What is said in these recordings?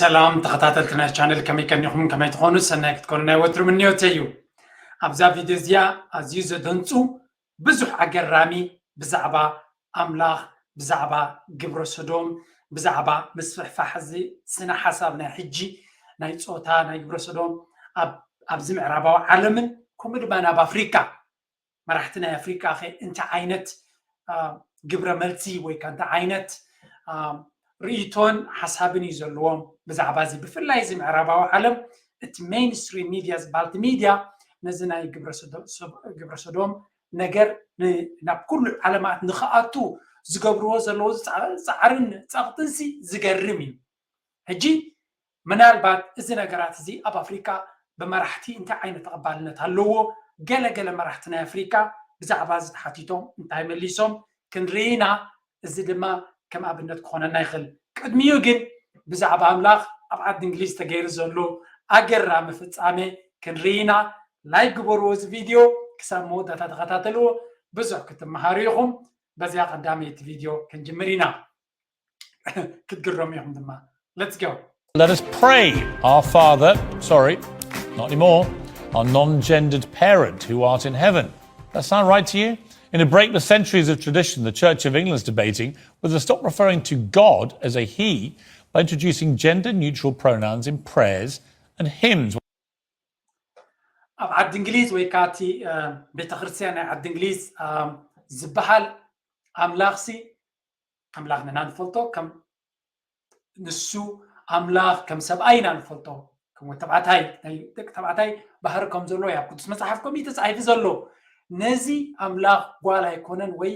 ሰላም ተኸታተልቲ ናይ ቻነል፣ ከመይ ቀኒኹም? ከመይ ትኾኑ? ሰናይ ክትኮኑ ናይ ወትሩ ምንዮተይ እዩ። ኣብዛ ቪድዮ እዚኣ ኣዝዩ ዘደንጹ ብዙሕ ኣገራሚ ብዛዕባ ኣምላኽ፣ ብዛዕባ ግብረ ሰዶም፣ ብዛዕባ ምስፍሕፋሕ እዚ ስነ ሓሳብ ናይ ሕጂ ናይ ጾታ ናይ ግብረ ሰዶም ኣብ ኣብዚ ምዕራባዊ ዓለምን ከምኡ ድማ ናብ ኣፍሪካ መራሕቲ ናይ ኣፍሪካ ከ እንታይ ዓይነት ግብረ መልሲ ወይ ከ እንታይ ዓይነት ርእይቶን ሓሳብን እዩ ዘለዎም ብዛዕባ እዚ? ብፍላይ እዚ ምዕራባዊ ዓለም እቲ ሜይንስትሪም ሚድያ ዝበሃል እቲ ሚድያ ነዚ ናይ ግብረ ሰዶም ነገር ናብ ኩሉ ዓለማት ንክኣቱ ዝገብርዎ ዘለዉ ፃዕርን ፀቕጥንሲ ዝገርም እዩ። ሕጂ ምናልባት እዚ ነገራት እዚ ኣብ ኣፍሪካ ብመራሕቲ እንታይ ዓይነት ተቐባልነት ኣለዎ? ገለገለ መራሕቲ ናይ ኣፍሪካ ብዛዕባ እዚ ተሓቲቶም እንታይ መሊሶም ክንርኢ ኢና። እዚ ድማ ከም ኣብነት ክኾነና ይኽእል። ቅድሚኡ ግን ብዛዕባ ኣምላኽ ኣብ ዓዲ እንግሊዝ ተገይሩ ዘሎ ኣገራሚ ፍጻሜ ክንርኢ ኢና። ላይክ ግበርዎ እዚ ቪድዮ ክሳብ መወዳእታ ተኸታተልዎ፣ ብዙሕ ክትመሃሩ ኢኹም። በዚኣ ቀዳመይቲ ቪድዮ ክንጅምር ኢና። ክትግረሙ ኢኹም ድማ። Let's go. Let us pray. Our Father, sorry, not anymore, our non gendered parent who art in heaven. That sound right to you? In a break with centuries of tradition, the Church of England is debating whether to stop referring to God as a he by introducing gender neutral pronouns in prayers and hymns. ኣብ ዓዲ እንግሊዝ ወይ ከዓ እቲ ቤተክርስትያን ናይ ዓዲ እንግሊዝ ዝበሃል ኣምላኽሲ ኣምላኽ ንና ንፈልጦ ከም ንሱ ኣምላኽ ከም ሰብኣይ ኢና ንፈልጦ፣ ከም ወዲ ተባዕታይ ናይ ደቂ ተባዕታይ ባህሪ ከም ዘሎ ኣብ ቅዱስ መፅሓፍ ከምኡ ተፃሒፉ ዘሎ። ነዚ ኣምላኽ ጓል ኣይኮነን ወይ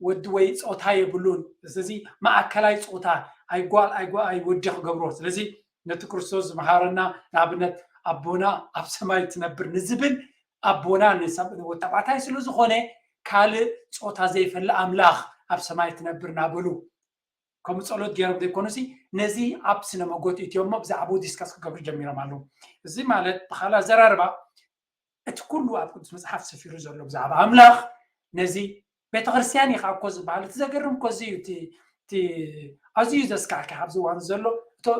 ወዲ ወይ ፆታ የብሉን። ስለዚ ማእከላይ ፆታ ኣይ ጓል ኣይ ወዲ ክገብሮ። ስለዚ ነቲ ክርስቶስ ዝመሃረና ንኣብነት ኣቦና ኣብ ሰማይ ትነብር ንዝብል ኣቦና ንወዲ ተባዕታይ ስለ ዝኾነ ካልእ ፆታ ዘይፈልእ ኣምላኽ ኣብ ሰማይ ትነብር እናበሉ ከምኡ ጸሎት ገይሮም ዘይኮኑሲ ነዚ ኣብ ስነ መጎት እትዮ እሞ ብዛዕባኡ ዲስከስ ክገብሩ ጀሚሮም ኣለዉ። እዚ ማለት ብኻልእ ኣዘራርባ እቲ ኩሉ ኣብ ቅዱስ መጽሓፍ ሰፊሩ ዘሎ ብዛዕባ ኣምላኽ ነዚ ቤተክርስትያን እዩ ከዓ እኮ ዝበሃል። እቲ ዘገርም እኮ እዚ እዩ። እቲ ኣዝዩ ዘስካሕክሕ ኣብዚ እዋን ዘሎ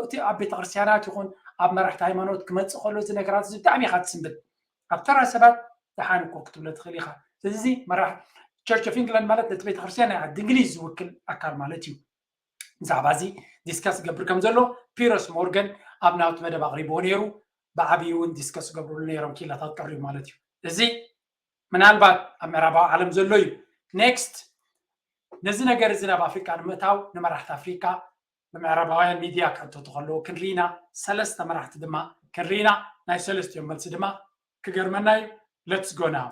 እቲ ኣብ ቤተክርስትያናት ይኹን ኣብ መራሕቲ ሃይማኖት ክመፅእ ከሎ እዚ ነገራት እዚ ብጣዕሚ ኢኻ ትስንብድ። ኣብ ተራ ሰባት ደሓን እኮ ክትብሎ ትኽእል ኢኻ። ስለዚ መራሕ ቸርች ኦፍ ኢንግላንድ ማለት ነቲ ቤተክርስትያን ናይ ዓዲ እንግሊዝ ዝውክል ኣካል ማለት እዩ። ብዛዕባ እዚ ዲስከስ ዝገብር ከም ዘሎ ፒረስ ሞርገን ኣብ ናቱ መደብ ኣቕሪብዎ ነይሩ። ብዓብዩ እውን ዲስከስ ዝገብርሉ ነይሮም ኪላታት ቀሪቡ ማለት እዩ። እዚ ምናልባት ኣብ ምዕራባዊ ዓለም ዘሎ እዩ። ኔክስት ነዚ ነገር እዚ ናብ ኣፍሪቃ ንምእታው ንመራሕቲ ኣፍሪቃ ብምዕራባውያን ሚድያ ክሕተቱ ከለዉ ክንርኢና፣ ሰለስተ መራሕቲ ድማ ክንርኢና፣ ናይ ሰለስቲኦም መልሲ ድማ ክገርመና እዩ። Let's go now።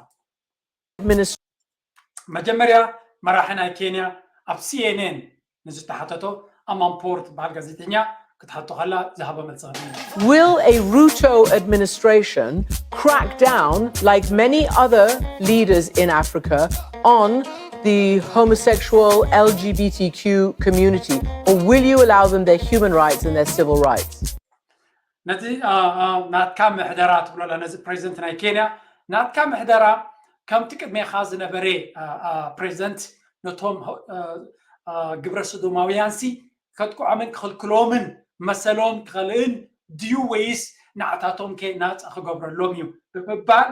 መጀመሪያ መራሒ ናይ ኬንያ ኣብ ሲኤንኤን ንዝተሓተቶ ኣማን ፖር ትበሃል ጋዜጠኛ ክትሓቶ ከላ ዝሃቦ መልሲ። Will a Ruto administration crack down like many other leaders in Africa on the homosexual L G B T Q community, or will you allow them their human rights and their civil rights? ነቲ ናትካ ምሕደራ ትብሎ ኣላ ነዚ ፕሬዚደንት ናይ ኬንያ ናትካ ምሕደራ ከምቲ ቅድሜኻ ዝነበረ ፕሬዚደንት ነቶም ግብረ ሰዶማውያንሲ ከጥቅዖምን ክኽልክሎምን መሰሎም ክኸልእን ድዩ ወይስ ንዓታቶም ከ ናፃ ክገብረሎም እዩ ብምባል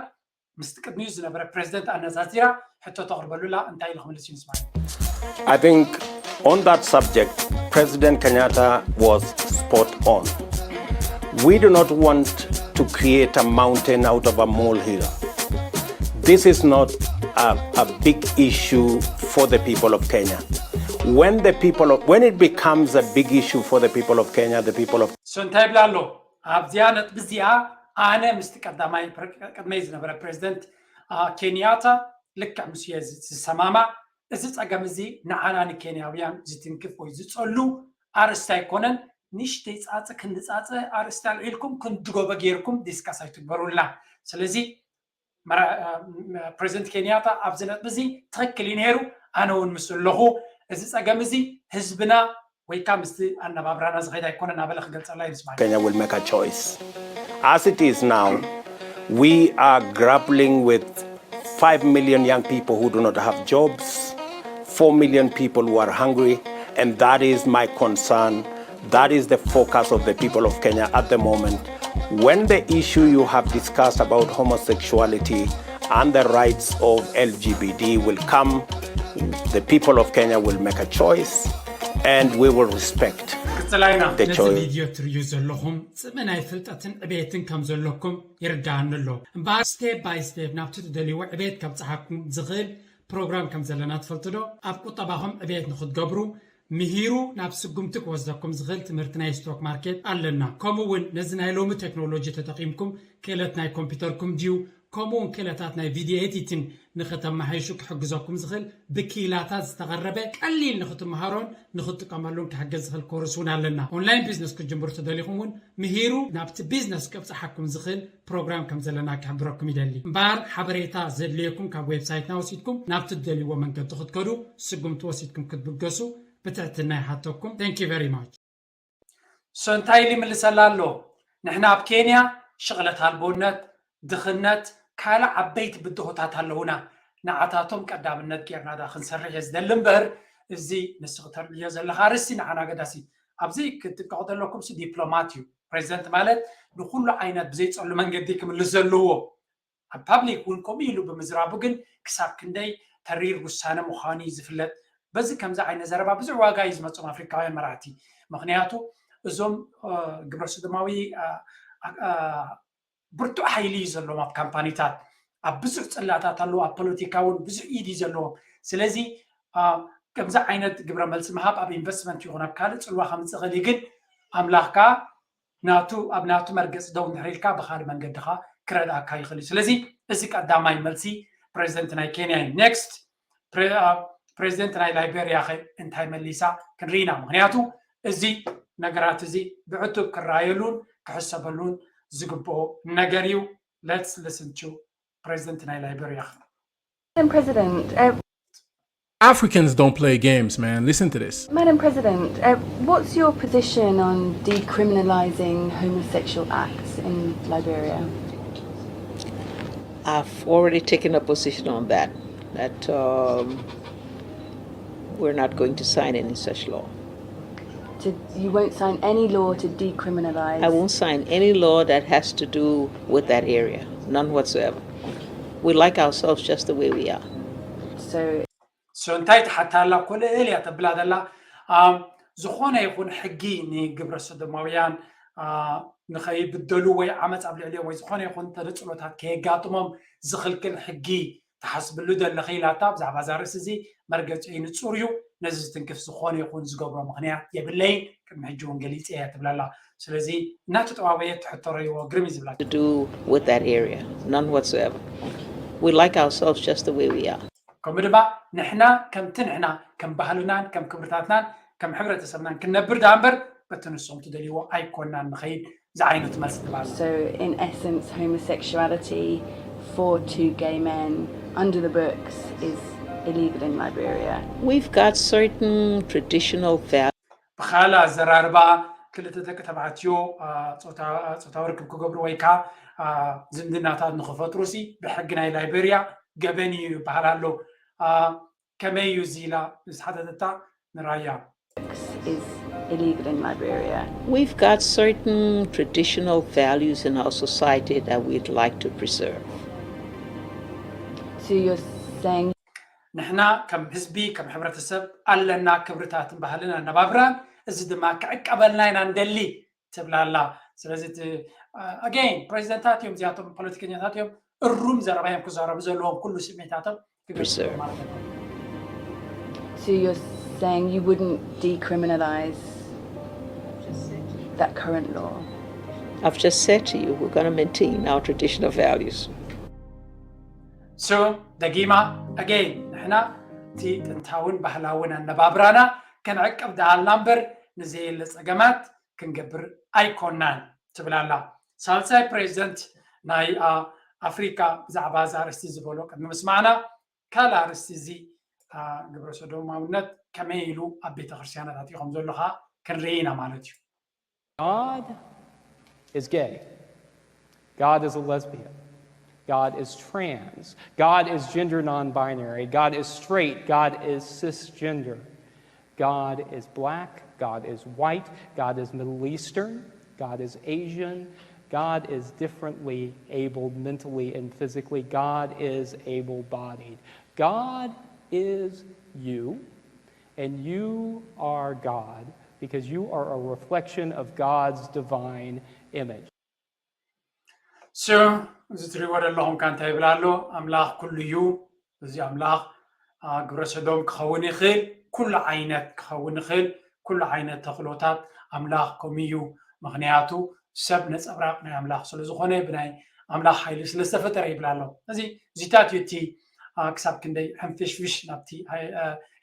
ምስቲ ቅድሚኡ ዝነበረ ፕሬዚደንት ኣነፃፂራ ሕቶ ተቕርበሉላ እንታይ ኢሉ ክምልስ እዩ ንስማዕ። I think on that subject, President Kenyatta was spot on. We do not want to create a mountain out of a molehill. This is not a, a big issue for the people of Kenya. When the people of, when it becomes a big issue for the people of Kenya, the people of So እንታይ ይብላ ኣሎ ኣብዚኣ ነጥቢ እዚኣ ኣነ ምስቲ ቀዳማይ ቅድመይ ዝነበረ ፕሬዚደንት ኬንያታ ልክዕ ምስ እየ ዝሰማማዕ። እዚ ጸገም እዚ ንዓና ንኬንያውያን ዝትንክፍ ወይ ዝጸሉ ኣርእስቲ ኣይኮነን። ንእሽተይ ጻጸ ክንዲ ጻጸ ኣርእስቲ ኣልዒልኩም ክንዲ ጎበ ጌርኩም ዲስካስ ኣይትግበሩልና። ስለዚ ፕሬዚደንት ኬንያታ ኣብዚ ነጥቢ እዚ ትኽክል እዩ ነይሩ። ኣነ እውን ምስ ኣለኹ እዚ ጸገም እዚ ህዝብና ወይ ከዓ ምስቲ ኣነባብራና ዝኸይድ ኣይኮነን ኣበለ ክገልጸላ እዩ ንስማዕ። Kenya will make a choice. As it is now, we are grappling with five million young people who do not have jobs, four million people who are hungry, and that is my concern That is the focus of the people of Kenya at the moment. When the issue you have discussed about homosexuality and the rights of L G B T will come, the people of Kenya will make a choice and we will respect ክጽላይና the ነዚ choice. ቪድዮ ትርእዩ ዘለኹም ጽምእ ናይ ፍልጠትን ዕቤትን ከም ዘለኩም ይርዳኣኒ ኣሎ። እምበኣር ስቴፕ ባይ ስቴፕ ናብቲ ትደልይዎ ዕቤት ከብጽሓኩም ዝኽእል ፕሮግራም ከም ዘለና ትፈልጡ ዶ? ኣብ ቁጠባኹም ዕቤት ንኽትገብሩ ምሂሩ ናብ ስጉምቲ ክወስደኩም ዝኽእል ትምህርቲ ናይ ስቶክ ማርኬት ኣለና። ከምኡ እውን ነዚ ናይ ሎሚ ቴክኖሎጂ ተጠቒምኩም ክእለት ናይ ኮምፒውተርኩም ድዩ ከምኡ እውን ክእለታት ናይ ቪድዮ ኤዲቲን ንኽተመሓይሹ ክሕግዘኩም ዝኽእል ብኪላታት ዝተቐረበ ቀሊል ንኽትመሃሮን ንኽትጥቀመሉን ክሕግዝ ዝኽእል ኮርስ እውን ኣለና። ኦንላይን ቢዝነስ ክትጅምሩ ተደሊኹም እውን ምሂሩ ናብቲ ቢዝነስ ከብፅሓኩም ዝኽእል ፕሮግራም ከም ዘለና ክሕብረኩም ይደሊ። እምበኣር ሓበሬታ ዘድልየኩም ካብ ዌብሳይትና ወሲድኩም ናብቲ ትደልይዎ መንገዲ ክትከዱ ስጉምቲ ወሲድኩም ክትብገሱ ብትሕትና ይሓተኩም። Thank you very much። So እንታይ ኢሉ ይምልሰላ ኣሎ? ንሕና ኣብ ኬንያ ሽቕለት ኣልቦነት፣ ድኽነት፣ ካልእ ዓበይቲ ብድሆታት ኣለዉና። ንዓታቶም ቀዳምነት ጌርና ዳ ክንሰርሕ እየ ዝደሊ እምበር እዚ ንስኺ ተልዕልዮ ዘለኻ ኣርእስቲ ንዓና ኣገዳሲ። ኣብዚ ክትጥቀቑ ዘለኩም ሲ ዲፕሎማት እዩ። ፕሬዚደንት ማለት ንኩሉ ዓይነት ብዘይጸሉ መንገዲ ክምልስ ዘለዎ ኣብ ፓብሊክ እውን ከምኡ ኢሉ ብምዝራቡ ግን ክሳብ ክንደይ ተሪር ውሳነ ምዃኑ እዩ ዝፍለጥ። በዚ ከምዚ ዓይነት ዘረባ ብዙሕ ዋጋ እዩ ዝመፅኦም ኣፍሪካውያን መራሕቲ። ምክንያቱ እዞም ግብረ ሰዶማዊ ብርቱዕ ሓይሊ እዩ ዘለዎም ኣብ ካምፓኒታት፣ ኣብ ብዙሕ ፅላታት ኣለዉ፣ ኣብ ፖለቲካ እውን ብዙሕ ኢድ እዩ ዘለዎም። ስለዚ ከምዚ ዓይነት ግብረ መልሲ ምሃብ ኣብ ኢንቨስትመንት ይኹን ኣብ ካልእ ፅልዋ ከምፅእ ይኽእል እዩ። ግን ኣምላኽ ከዓ ናቱ ኣብ ናቱ መርገፂ ደው እንድሕር ኢልካ ብኻልእ መንገዲ ኸዓ ክረድኣካ ይኽእል እዩ። ስለዚ እዚ ቀዳማይ መልሲ ፕሬዚደንት ናይ ኬንያ እዩ። ኔክስት ፕሬዚደንት ናይ ላይቤሪያ ኸ እንታይ መሊሳ ክንርኢ ኢና። ምክንያቱ እዚ ነገራት እዚ ብዕቱብ ክረኣየሉን ክሕሰበሉን ዝግብኦ ነገር እዩ። Let's listen to ፕሬዚደንት ናይ ላይቤሪያ ኸ Madam President, uh, Africans don't play games, man. Listen to this. Madam President, uh, what's your position on decriminalising homosexual acts in Liberia? I've already taken a position on that, that um, we're not going to sign any such law. To, you won't sign any law to decriminalise. I won't sign any law that has to do with that area, none whatsoever. We like ourselves just the way we are. So so እንታይ ትሓታ ኣላ ኮለ ኤልያ ተብላ ዘላ ኣም፣ ዝኾነ ይኹን ሕጊ ንግብረ ሰዶማውያን ኣ፣ ንኸይብደሉ ወይ ዓመፅ ኣብ ልዕሊኦም ወይ ዝኾነ ይኹን ተነፅሎታት ከየጋጥሞም ዝኽልክል ሕጊ ትሓስብሉ ዘለኺ ኢላታ። ብዛዕባ እዛ ርእሲ እዚ መርገፂ ንፁር እዩ። ነዚ ዝትንክፍ ዝኾነ ይኹን ዝገብሮ ምኽንያት የብለይን። ቅድሚ ሕጂ እውን ገሊፀ እየ ትብላላ። ስለዚ እናተጠዋወየት ትሕቶ ረይዎ ግርም እዩ ዝብላ። To do with that area, none whatsoever. We like ourselves just the way we are. ከምኡ ድማ ንሕና ከምቲ ንሕና ከም ባህልናን ከም ክብርታትናን ከም ሕብረተሰብናን ክንነብር ደኣ እምበር በቲ ንሶም ትደልይዎ ኣይኮናን ንኸይድ ዝዓይነቱ መልሲ ትባል። So, in essence, homosexuality for two gay men under the books is illegal in Liberia. We've got certain traditional values. ብኻልእ ኣዘራርባ ክልተ ደቂ ተባዕትዮ ኣ፣ ጾታ- ጾታዊ ርክብ ክገብሩ ወይ ከዓ ኣ፣ ዝምድናታት ንኽፈጥሩ ሲ ብሕጊ ናይ ላይቤሪያ ገበን እዩ ይበሃል ኣሎ። ኣ፣ ከመይ እዩ እዚ ኢላ ምስ ሓተተታ ንራያ Is illegal in Liberia. We've got certain traditional values in our society that we'd like to preserve. So you're saying ንሕና ከም ህዝቢ ከም ሕብረተሰብ ኣለና ክብርታትን ባህልን ኣነባብራን፣ እዚ ድማ ክዕቀበልና ኢና ንደሊ ትብላ ኣላ። ስለዚ እቲ ኣገይን ፕሬዚደንታት እዮም እዚኣቶም ፖለቲከኛታት እዮም እሩም ዘረባ እዮም ክዛረቡ ዘለዎም ኩሉ ስሜታቶም ክገልፁ Preserve. ማለት እዩ። So you're saying you wouldn't decriminalise that current law. I've just said to you, we're going to maintain our traditional values. So ደጊማ ኣገይን ንሕና እቲ ጥንታውን ባህላውን ኣነባብራና ከነዕቅብ ደኣልና እምበር ንዘየለ ፀገማት ክንገብር ኣይኮናን ትብል ኣላ። ሳልሳይ ፕሬዚደንት ናይ ኣ፣ ኣፍሪካ ብዛዕባ እዚ ኣርእስቲ ዝበሎ ቅድሚ ምስማዕና ካልእ ኣርእስቲ እዚ ኣ፣ ግብረ ሰዶማውነት ከመይ ኢሉ ኣብ ቤተ ክርስቲያናት ኣትዩ ከም ዘሎ ከዓ ክንርኢ ኢና ማለት እዩ። God is gay. God is a lesbian. God is trans. God is gender non binary. God is straight. God is cisgender. God is black, God is white, God is Middle Eastern, God is Asian, God is differently abled mentally and physically, God is able bodied. God is you, and you are God because you are a reflection of God's divine image. So እዚ ትሪእዎ ዘለኹም ከ እንታይ ይብል ኣሎ? ኣምላኽ ኩሉ እዩ። እዚ ኣምላኽ ግብረ ሰዶም ክኸውን ይኽእል፣ ኩሉ ዓይነት ክኸውን ይኽእል፣ ኩሉ ዓይነት ተኽእሎታት ኣምላኽ ከምኡ እዩ። ምኽንያቱ ሰብ ነፀብራቕ ናይ ኣምላኽ ስለ ዝኾነ ብናይ ኣምላኽ ሓይሊ ስለ ዝተፈጠረ ይብል ኣሎ። እዚ እዚታት እዩ እቲ ክሳብ ክንደይ ሕንፍሽፍሽ ናብቲ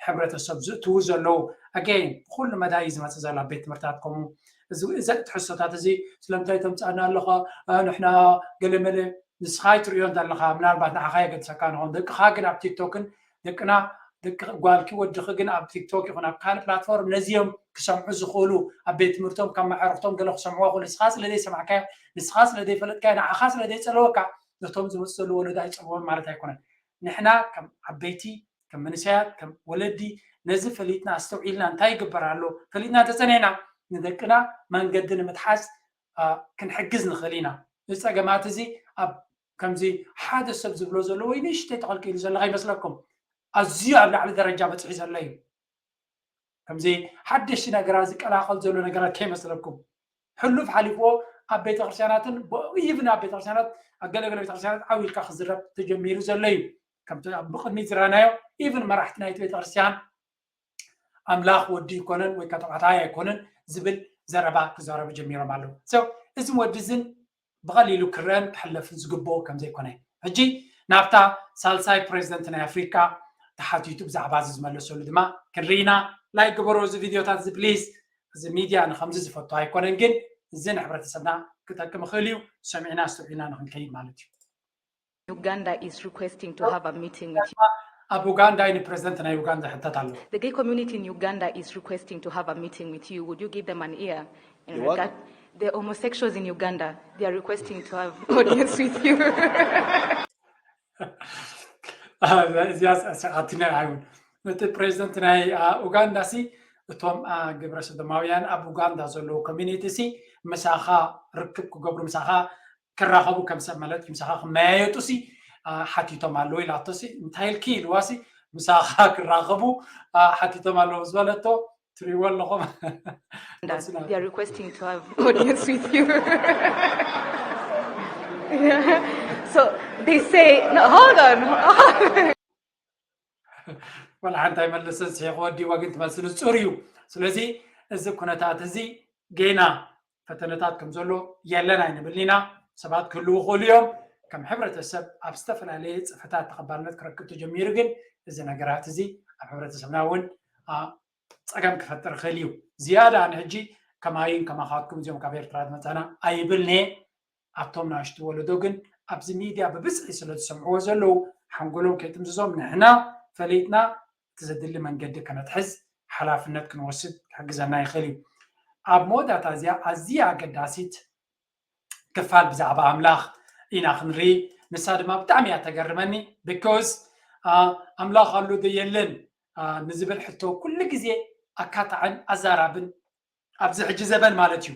ሕብረተሰብ ዝእትዉ ዘለዉ። ኣገይን ብኩሉ መዳይ እዩ ዝመፅእ ዘሎ ኣብ ቤት ትምህርታት ከምኡ እዚ ትሕዝቶታት እዚ ስለምንታይ ተምፅኣና ኣለኻ ንሕና ገለመለ ንስኻ ኣይትርእዮ እንተለኻ ምናልባት ንዓኻ የገድሰካ ንኾን ደቅኻ ግን ኣብ ቲክቶክን ደቅና ደቂ ጓልኪ ወድኺ ግን ኣብ ቲክቶክ ይኹን ኣብ ካልእ ፕላትፎርም ነዚኦም ክሰምዑ ዝኽእሉ ኣብ ቤት ትምህርቶም ካብ መዕርፍቶም ገለ ክሰምዕዎ ክእሉ ንስኻ ስለ ዘይሰማዕካዮ ንስኻ ስለ ዘይፈለጥካዮ ንዓኻ ስለ ዘይፀለወካ ነቶም ዝመፁ ዘለዉ ወለዶ ኣይፀልዎም ማለት ኣይኮነን ንሕና ከም ዓበይቲ ከም መንእሰያት ከም ወለዲ ነዚ ፈሊጥና ኣስተውዒልና እንታይ ይግበር ኣሎ ፈሊጥና ተፀኒዕና ንደቅና መንገዲ ንምትሓዝ ክንሕግዝ ንኽእል ኢና እዚ ፀገማት እዚ ኣብ ከምዚ ሓደ ሰብ ዝብሎ ዘሎ ወይ ንእሽተይ ተቐልቂሉ ዘሎ ከይመስለኩም ኣዝዩ ኣብ ላዕሊ ደረጃ በፅሑ ዘሎ እዩ ከምዚ ሓደሽቲ ነገራት ዝቀላቐል ዘሎ ነገራት ከይመስለኩም ሕሉፍ ሓሊፍዎ ኣብ ቤተክርስትያናትን ኢቭን ኣብ ቤተክርስትያናት ኣብ ገለገለ ቤተክርስትያናት ዓው ኢልካ ክዝረብ ተጀሚሩ ዘሎ እዩ ከምቲ ኣብ ብቅድሚት ዝረኣናዮ ኢቭን መራሕቲ ናይቲ ቤተክርስትያን ኣምላኽ ወዲ ኣይኮነን ወይ ከዓ ተባዕታይ ኣይኮነን ዝብል ዘረባ ክዛረቡ ጀሚሮም ኣለዉ እዚ ወዲ እዝን ብቐሊሉ ክረአን ክሕለፍን ዝግብኦ ከም ዘይኮነ ሕጂ ናብታ ሳልሳይ ፕሬዚደንት ናይ ኣፍሪካ ተሓቲቱ ብዛዕባ እዚ ዝመለሰሉ ድማ ክንርኢና ላይክ ግበሩ እዚ ቪድዮታት እዚ ፕሊዝ እዚ ሚድያ ንከምዚ ዝፈቱ ኣይኮነን ግን እዚ ንሕብረተሰብና ክጠቅም ይኽእል እዩ ሰሚዕና ኣስተውዒልና ንክንከይድ ማለት እዩ Uganda is requesting to have a meeting with you. ኣብ ኡጋንዳ ንፕሬዚደንት ናይ ኡጋንዳ ሕተት ኣሎ The gay community in Uganda is requesting to have a meeting with you. Would you give them an ear? In The what? regard, the homosexuals in Uganda, they are requesting to have audience with you. እዚኣ ኣስዓቲና ኣይውን ነቲ ፕሬዚደንት ናይ ኡጋንዳ ሲ እቶም ግብረ ሰዶማውያን ኣብ ኡጋንዳ ዘለዉ ኮሚኒቲ ሲ ምሳኻ ርክብ ክገብሩ ምሳኻ ክራኸቡ ከም ሰብ ማለት ምሳኻ ክመያየጡ ሲ ሓቲቶም ኣለዉ ኢላቶ ሲ እንታይ ኢልኪ ኢልዋ ሲ ምሳኻ ክራኸቡ ሓቲቶም ኣለዉ ዝበለቶ ትሪእዎ ኣለኹም They are requesting to have audience with you. Yeah. So they say, no, hold on. ወላ ሓንቲ ኣይመለሰን ስሒቕ ወዲዋ ግን ትመስል ንፁር እዩ ስለዚ እዚ ኩነታት እዚ ጌና ፈተነታት ከም ዘሎ የለን ኣይንብልን ኢና ሰባት ክህልዉ ክእሉ እዮም ከም ሕብረተሰብ ኣብ ዝተፈላለየ ፅፍሕታት ተቐባልነት ክረክብ ተጀሚሩ ግን እዚ ነገራት እዚ ኣብ ሕብረተሰብና እውን ፀገም ክፈጥር ይኽእል እዩ ዝያዳ ንሕጂ ከማይን ከማኻትኩም እዚኦም ካብ ኤርትራ ዝመፀና ኣይብልንየ ኣብቶም ናሽቱ ወለዶ ግን ኣብዚ ሚድያ ብብዝሒ ስለ ዝሰምዕዎ ዘለዉ ሓንጎሎም ከይጥምዝዞም ንሕና ፈሊጥና እቲ ዘድሊ መንገዲ ከነትሕዝ ሓላፍነት ክንወስድ ክሕግዘና ይኽእል እዩ ኣብ መወዳእታ እዚኣ ኣዝያ ኣገዳሲት ክፋል ብዛዕባ ኣምላኽ ኢና ክንርኢ ንሳ ድማ ብጣዕሚ እያ ተገርመኒ because ኣምላኽ ኣሎ ዶ የለን ንዝብል ሕቶ ኩሉ ግዜ ኣካታዕን ኣዛራብን ኣብዚ ሕጂ ዘበን ማለት እዩ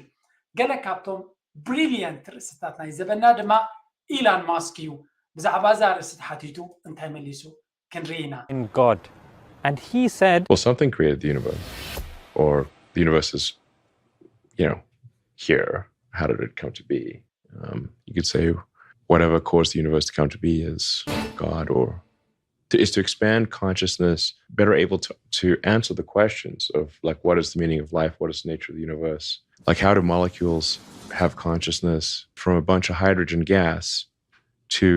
ገለ ካብቶም ብሪሊየንት ርእስታት ናይ ዘበና ድማ ኢላን ማስክ እዩ ብዛዕባ እዛ ርእሲ ተሓቲቱ እንታይ መሊሱ ክንርኢ ኢና in God. And he said, Well, something created the universe, or the universe is, you know, here. How did it come to be? Um, you could say whatever caused the universe to come to be is God, or to, is to expand consciousness, better able to, to answer the questions of like, what is the meaning of life? What is the nature of the universe? Like, how do molecules have consciousness from a bunch of hydrogen gas to,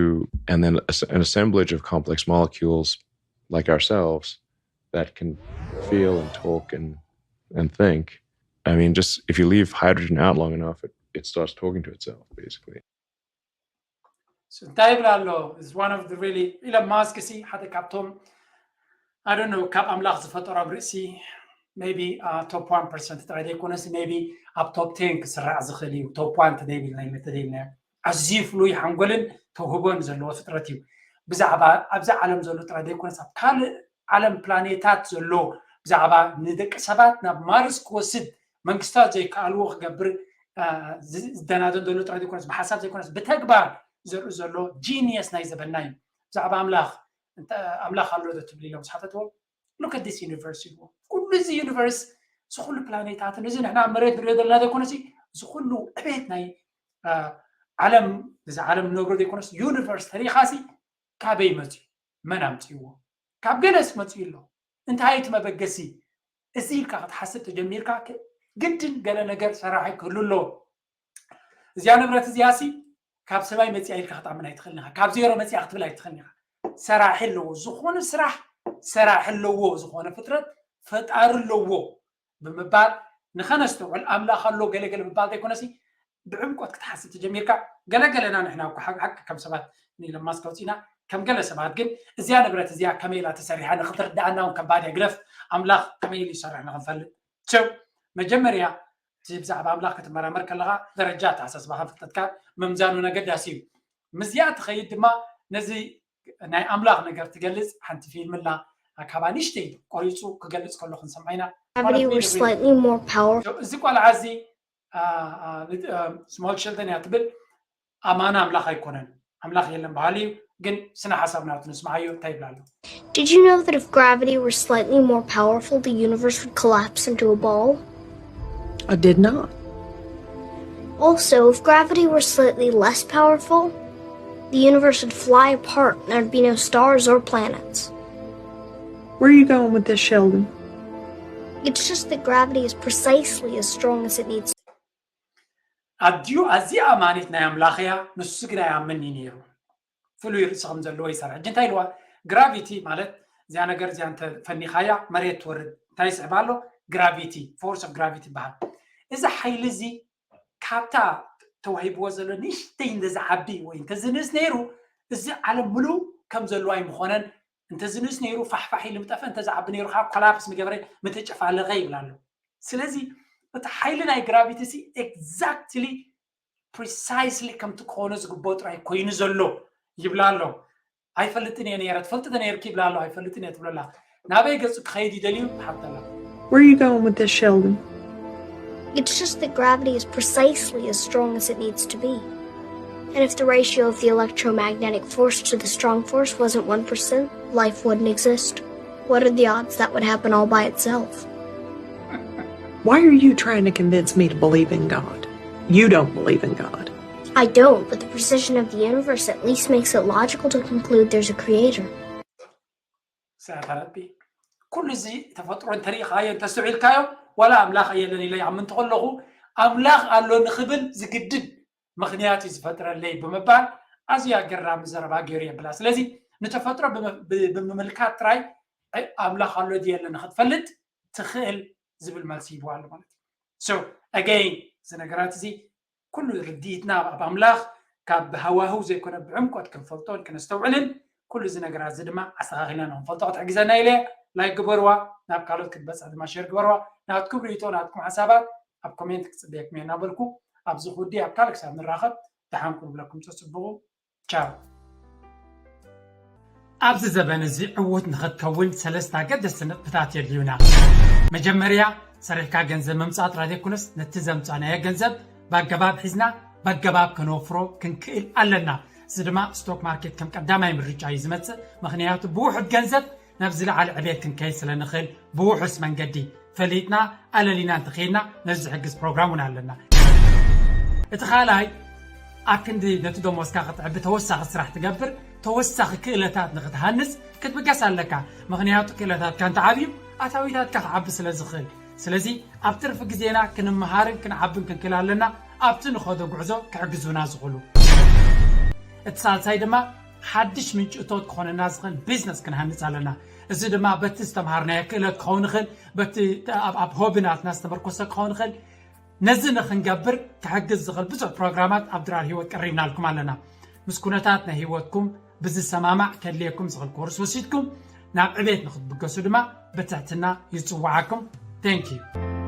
and then as- an assemblage of complex molecules like ourselves that can feel and talk and, and think. I mean, just if you leave hydrogen out long enough, it, it starts talking to itself, basically. እንታይ ይብል ኣሎ is one of the really ኢሎን ማስክ ሲ ሓደ ካብቶም I don't know ካብ ኣምላኽ ዝፈጠሮም ርእሲ maybe top one percent ጥራይ ዘይኮነስ maybe ኣብ top ten ክስራዕ ዝኽእል እዩ top one ተደይብልና ተደይብና ኣዝዩ ፍሉይ ሓንጎልን ተውህቦን ዘለዎ ፍጥረት እዩ ብዛዕባ ኣብዛ ዓለም ዘሎ ጥራይ ዘይኮነስ ኣብ ካልእ ዓለም ፕላኔታት ዘሎ ብዛዕባ ንደቂ ሰባት ናብ ማርስ ክወስድ መንግስታት ዘይከኣልዎ ክገብር ዝደናደን ዘሎ ጥራይ ዘይኮነስ ብሓሳብ ዘይኮነስ ብተግባር ዘርኢ ዘሎ ጂኒየስ ናይ ዘበና እዩ። ብዛዕባ ኣምላኽ ኣምላኽ ኣሎ ዶ ትብል ኢሎም ዝሓተትዎ፣ look at this universe ይብዎ። ኩሉ እዚ ዩኒቨርስ፣ እዚ ኩሉ ፕላኔታትን እዚ ንሕና ኣብ መሬት ንሪኦ ዘለና ዘይኮነሲ፣ እዚ ኩሉ ዕቤት ናይ ዓለም፣ እዚ ዓለም ንነብሮ ዘይኮነስ ዩኒቨርስ ተሪኻሲ ካበይ መፅዩ? መን ኣምፅዎ? ካብ ገለስ መፅዩ ኣሎ። እንታይ እቲ መበገሲ? እዚ ኢልካ ክትሓስብ ተጀሚርካ ግድን ገለ ነገር ሰራሒ ክህሉ ኣለዎ። እዚኣ ንብረት እዚኣ ሲ ካብ ሰማይ መፅያ ኢልካ ክትኣምን ኣይትኽእልን ኢኻ። ካብ ዜሮ መፅያ ክትብል ኣይትኽእልን ኢኻ። ሰራሒ ኣለዎ። ዝኾነ ስራሕ ሰራሒ ኣለዎ። ዝኾነ ፍጥረት ፈጣሪ ኣለዎ ብምባል ንኸነስተውዕል ኣምላኽ ኣሎ ገለገለ ምባል ዘይኮነሲ ብዕምቆት ክትሓስብ ተጀሚርካ ገለገለና ንሕና እኮ ሓቂ ከም ሰባት ንኢሎም ማስክ ኣውፂና ከም ገለ ሰባት ግን እዚኣ ንብረት እዚኣ ከመይ ኢላ ተሰሪሓ ንክትርዳኣና እውን ከባድ እያ ግደፍ ኣምላኽ ከመይ ኢሉ ይሰርሕ ንክንፈልጥ ቸው መጀመርያ እቲ ብዛዕባ ኣምላኽ ክትመራመር ከለኻ ደረጃ ኣተሓሳስባኻን ፍልጠትካ ምምዛኑ ኣገዳሲ እዩ ምስዚኣ ትኸይድ ድማ ነዚ ናይ ኣምላኽ ነገር ትገልፅ ሓንቲ ፊልም ኣላ ካባ ንሽተይ ቆሪፁ ክገልፅ ከሎ ክንሰምዓ ኢና Gravity were slightly more powerful. እዚ ቆልዓ እዚ small children እያ ትብል ኣማና ኣምላኽ ኣይኮነን ኣምላኽ የለን በሃሊ እዩ ግን ስነ ሓሳብ ናቱ ንስምዓዮ እንታይ ይብላ ኣሎ Did you know that if gravity were slightly more powerful, the universe would collapse into a ball? I did not. Also, if gravity were slightly less powerful, the universe would fly apart and there'd be no stars or planets. Where are you going with this, Sheldon? It's just that gravity is precisely as strong as it needs to ኣድዩ ኣዝያ ኣማኒት ናይ ኣምላኽ እያ ንሱ ግን ኣይኣምን እዩ ነይሩ ፍሉይ ርእሲ ከም ዘለዎ ይሰርሕ ሕጂ እንታይ ኢልዋ ግራቪቲ ማለት እዚኣ ነገር እዚኣ እንተ ፈኒኻያ መሬት ትወርድ እንታይ ይስዕባ ኣሎ ግራቪቲ force of gravity ይበሃል እዚ ሓይሊ እዚ ካብታ ተዋሂብዎ ዘሎ ንእሽተይ እንተ ዝዓቢ ወይ እንተ ዝንእስ ነይሩ እዚ ዓለም ምሉእ ከም ዘለዎ ኣይምኾነን እንተ ዝንእስ ነይሩ ፋሕፋሕ ኢሉ ምጠፍአ እንተ ዝዓቢ ነይሩ ከዓ ኮላፕስ ምገበረ ምተጨፋለቐ ይብል ኣሎ ስለዚ እቲ ሓይሊ ናይ ግራቪቲ ሲ exactly precisely ከምቲ ክኾኖ ዝግብኦ ጥራይ ኮይኑ ዘሎ ይብላ ኣሎ ኣይፈልጥን እየ ነይረ ትፈልጢ ዶ ነይርኪ ይብላ ኣሎ ኣይፈልጥን እየ ትብለላ ናበይ ገፁ ክኸይድ ይደልዩ ትሓተላ Where are you going with this, Sheldon? It's just that gravity is precisely as strong as it needs to be. And if the ratio of the electromagnetic force to the strong force wasn't one percent, life wouldn't exist. What are the odds that would happen all by itself? Why are you trying to convince me to believe in God? You don't believe in God. I don't, but the precision of the universe at least makes it logical to conclude there's a creator. ሰተረቢ ኩሉ እዚ ተፈጥሮ እንተሪኢኻዮ እንተስተውዒልካዮ ዋላ ኣምላኽ የለን ኢለ ይኣምን ተኸለኹ ኣምላኽ ኣሎ ንኽብል ዝግድድ ምኽንያት እዩ ዝፈጥረለይ ብምባል ኣዝዩ ኣገራሚ ዘረባ ገይሩ የብላ ስለዚ ንተፈጥሮ ብምምልካት ጥራይ ኣምላኽ ኣሎ ድየለ ንክትፈልጥ ትኽእል ዝብል መልሲ ይህብዋ ኣሎ ማለት እዩ so again እዚ ነገራት እዚ ኩሉ ርድኢትና ኣብ ኣምላኽ ካብ ብሃዋህው ዘይኮነ ብዕምቆት ክንፈልጦን ክነስተውዕልን ኩሉ እዚ ነገራት እዚ ድማ ኣስተኻኺልና ንክንፈልጦ ክትሕግዘና ኢለ ላይክ ግበርዋ ናብ ካልኦት ክትበፅሕ ድማ ሸር ግበርዋ ናትኩም ርእቶ ናትኩም ሓሳባት ኣብ ኮሜንት ክፅበየኩም እየ እናበልኩ ኣብዚ ክውዲ ኣብ ካልእ ክሳብ ንራኸብ ደሓን ኩን ብለኩም ተፅብቑ ቻው ኣብዚ ዘበን እዚ ዕዉት ንኽትከውን ሰለስተ ኣገደስቲ ነጥብታት የድልዩና። መጀመርያ ሰሪሕካ ገንዘብ ምምፃእ ጥራይ ዘይኮነስ ነቲ ዘምፃእናዮ ገንዘብ ብኣገባብ ሒዝና ብኣገባብ ከነወፍሮ ክንክእል ኣለና። እዚ ድማ ስቶክ ማርኬት ከም ቀዳማይ ምርጫ እዩ ዝመፅእ። ምኽንያቱ ብውሑድ ገንዘብ ናብ ዝለዓለ ዕቤት ክንከይድ ስለ ንኽእል ብውሑስ መንገዲ ፈሊጥና ኣለሊና እንተኸይድና ነዚ ዝሕግዝ ፕሮግራም እውን ኣለና። እቲ ካልኣይ ኣብ ክንዲ ነቲ ደሞዝካ ክትዕቢ ተወሳኺ ስራሕ ትገብር ተወሳኺ ክእለታት ንክትሃንፅ ክትብገስ ኣለካ። ምኽንያቱ ክእለታትካ እንተዓብዩ ኣታዊታትካ ክዓቢ ስለ ዝኽእል። ስለዚ ኣብ ትርፊ ግዜና ክንመሃርን ክንዓብን ክንክእል ኣለና። ኣብቲ ንኸዶ ጉዕዞ ክሕግዙና ዝኽእሉ። እቲ ሳልሳይ ድማ ሓድሽ ምንጪ እቶት ክኾነና ዝኽእል ቢዝነስ ክንሃንፅ ኣለና። እዚ ድማ በቲ ዝተምሃርናዮ ክእለት ክኸውን ይኽእል፣ በቲ ኣብ ሆቢ ናትና ዝተመርኮሰ ክኸውን ይኽእል። ነዚ ንክንገብር ክሕግዝ ዝኽእል ብዙሕ ፕሮግራማት ኣብ ድራር ህይወት ቀሪብናልኩም ኣለና። ምስ ኩነታት ናይ ህይወትኩም ብዝሰማማዕ ከድልየኩም ዝኽእል ኮርስ ወሲድኩም ናብ ዕቤት ንክትብገሱ ድማ ብትሕትና ይፅዋዓኩም። Thank you.